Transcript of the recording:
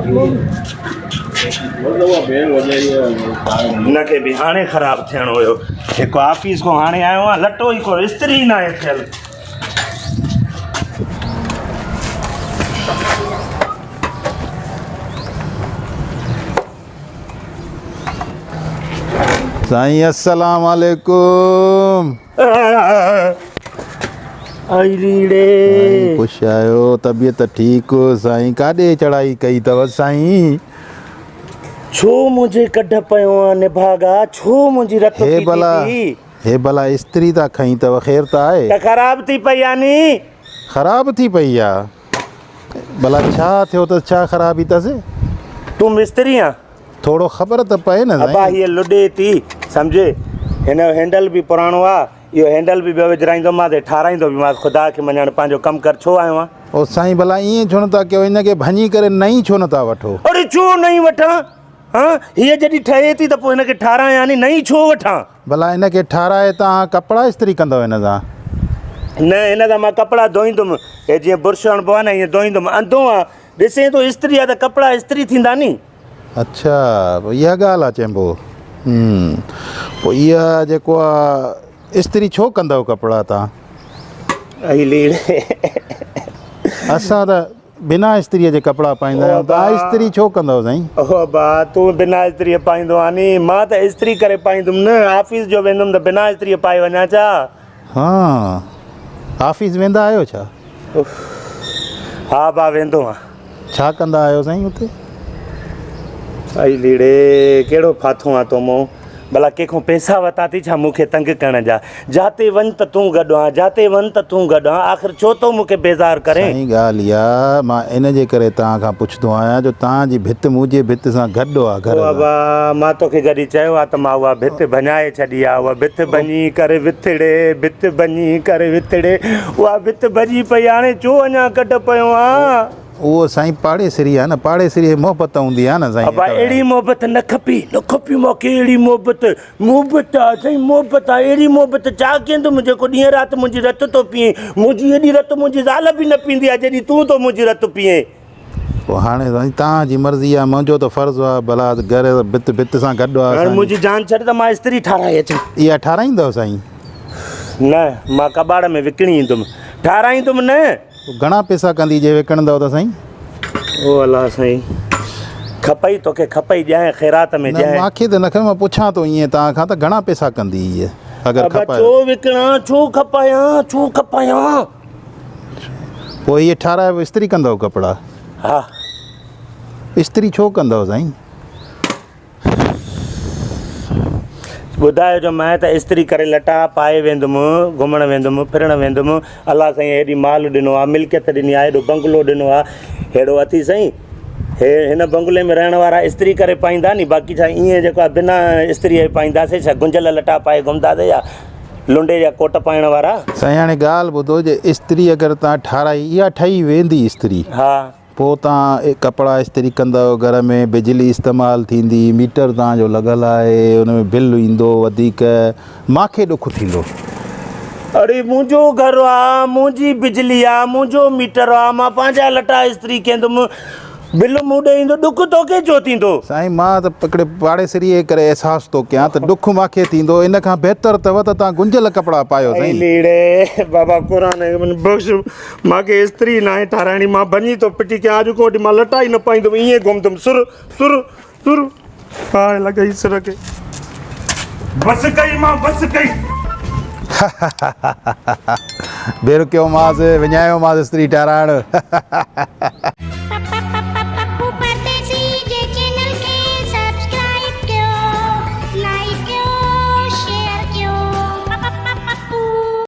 هن کي به هاڻي خراب ٿيڻو هيو. هڪ آفيس کان هاڻي آيو آهيان، لٽو ئي ڪو استري ئي ناهي ٿيل. سائين السلام عليڪم. آئي ريڙي. خوش آهيو طبيعت ٺيڪ سائين ڪاڏي چڙهائي ڪئي اٿو سائين. ڇو منهنجي ڪڍ پيو آن نڀاڳا ڇو منهنجي رت هي پيتي ڀلا ٿي. هي ڀلا استري ٿا کنئي اٿو خير ته آهي. ته خراب ٿي پئي آ ني. خراب ٿي پئي آ ڀلا ڇا ٿيو اٿس ڇا خرابي اٿس. تون مستري آن. ٿورو خبر ته پئي نه سائين. ابا هيء لڏي ٿي سمجهي هن جو هينڊل به پراڻو آ اهو هينڊل به ٻيو وجهرائيندومانس ۽ ٺاراهيندو به مانس خدا کي مڃڻ پنهنجو ڪم ڪر ڇو آيو آن. او سائين ڀلا ائين ڇو نه ٿا ڪيو ان کي ڀڃي ڪري نئين ڇو نه ٿا وٺو. اڙي ڇو نئين وٺان ها هيء جڏهن ٺهي ٿي ته پوء هن کي ٺاراهيان ني نئين ڇو وٺان. ڀلا ان کي ٺاراهي توهان ڪپڙا استري ڪندؤ هن سان. نه هن سان مان ڪپڙا ڌوئيندم هي جيئن برش هڻبو آ نه ائين ڌوئيندم انڌو آن ڏسين ٿو استري آ ته ڪپڙا استري ٿيندا ني. اڇا پوء اها ڳالهه آ چئبو هم پوء اها جيڪو آ استري ڇو ڪندؤ ڪپڙا تان. اي ليڙي. اسان ته بنا استريء جي ڪپڙا پائيندا آهيون تان استري ڇو ڪندؤ سائين. او ابا تون بنا استريء پائيندو آ ني مان ته استري ڪري پائيندم نه آفيس جو ويندم ته بنا استريء پائي وڃان ڇا. ها آفيس ويندا آهيو ڇا. ها ابا ويندو آ. ڇا ڪندا آهيو سائين اتي؟ ائي ليڙي ڪهڙو ڦاٿو آن تو مون ڀلا ڪنهن کان پئسا وتا ٿي ڇا مون کي تنگ ڪرڻ جا جاتي وڃ ته تون گڏ آن جاتي وڃ ته تون گڏ آن آخر ڇو ٿو مون کي بيزار ڪرين. سائين ڳالهه اها مان ان جي ڪري توهان کان پڇندو آهيان جو توهان جي ڀت منهنجي ڀت سان گڏ آ گهر او سان. ابا مان توکي جڏهن چيو آ ته مان اها ڀت ڀڃائي ڇڏي آ اها ڀت ڀڃي ڪري وٿڙي ڀت ڀڃي ڪري وٿڙي اها ڀت ڀڄي پئي هاڻي ڇو اڃا ڪڍ پيو آن. اهو سائين پاڙيسري آ نه پاڙيسري جي محبت هوندي آ نه سائين. ابا اهڙي محبت نه کپي نه کپي مونکي اهڙي محبت محبت آ سائين محبت آ اهڙي محبت ڇا ڪيندم جيڪو ڏينهن رات منهنجي رت ٿو پيئين منهنجي ايڏي رت منهنجي زال به نه پيئندي آ جيڏي تون ٿو منهنجي رت پيئين. پوء هاڻي سائين توهان جي مرضي آ منهنجو ته فرض آ ڀلا گهر ڀت ڀت سان گڏ آ هاڻي اسان جي. منهنجي جان ڇڏ ته مان استري ٺاراهي اچان. اها ٺاراهيندؤ سائين؟ نه مان ڪٻاڙ ۾ وڪڻي ايندم ٺاراهيندم نه. پوء گهڻا پئسا ڪندي جي وڪڻندؤ ته سائين؟ او الله سائين کپئي توکي کپئي ڏيانء خيرات ۾ نه ڏيانء. مان کي ته نه کپي مان پڇان ٿو ائين توهان کان ته گهڻا پئسا ڪندي هيء اگر ابا کپايو. ڇو وڪڻان ڇو کپايان ڇو کپايان. پوء هيء ٺاراهي به استري ڪندؤ ڪپڙا؟ ها. استري ڇو ڪندؤ سائين؟ ٻڌايو جو مان ته استري ڪري لٽا پائي ويندم، گهمڻ ويندم، ڦرڻ ويندم، الله سائين هيڏي مال ڏنو آ، ملڪيت ڏني آ، هيڏو بنگلو ڏنو آ، هيڏو اٿي سائين، هي هن بنگلي ۾ رهڻ وارا استري ڪري پائيندا ني، باقي ڇا ائين جيڪو آ بنا استري جي پائينداسين ڇا، گنجل لٽا پائي گهمنداسين يا لنڊي جا ڪوٽ پائڻ وارا. سائين هاڻي ڳالهه ٻڌو جي استري اگر تان ٺاراهي اها ٺهي ويندي استري. ها. پوء تان ڪپڙا استري ڪندؤ گهر ۾ بجلي استعمال ٿيندي ميٽر تان جو لڳل آهي ان ۾ بل ايندو وڌيڪ مانکي ڏک ٿيندو. اڙي منهنجو گهر آ منهنجي بجلي آ منهنجو ميٽر آ مان پنهنجا لٽا استري ڪيندم بل مون ڏي ايندو ڏک توکي ڇو ٿيندو. سائين مان ته هڪڙي پاڙيسريء جي ڪري احساس ٿو ڪيان ته ڏک مان کي ٿيندو ان کان بهتر اٿو ته توهان گنجل ڪپڙا پايو اي سائين. ليڙي بابا قرآن بخش مان کي استري ناهي ٺاراهڻي مان ڀڃي ٿو ڦٽي ڪيان اڄ کان وٺي مان لٽا ئي نه پائيندم ائين گهمندم سر سر سر باهه لڳئي سر کي بس ڪئي مان بس ڪئي. ڀيرو ڪيومانس وڃايومانس استري ٺاراهڻ.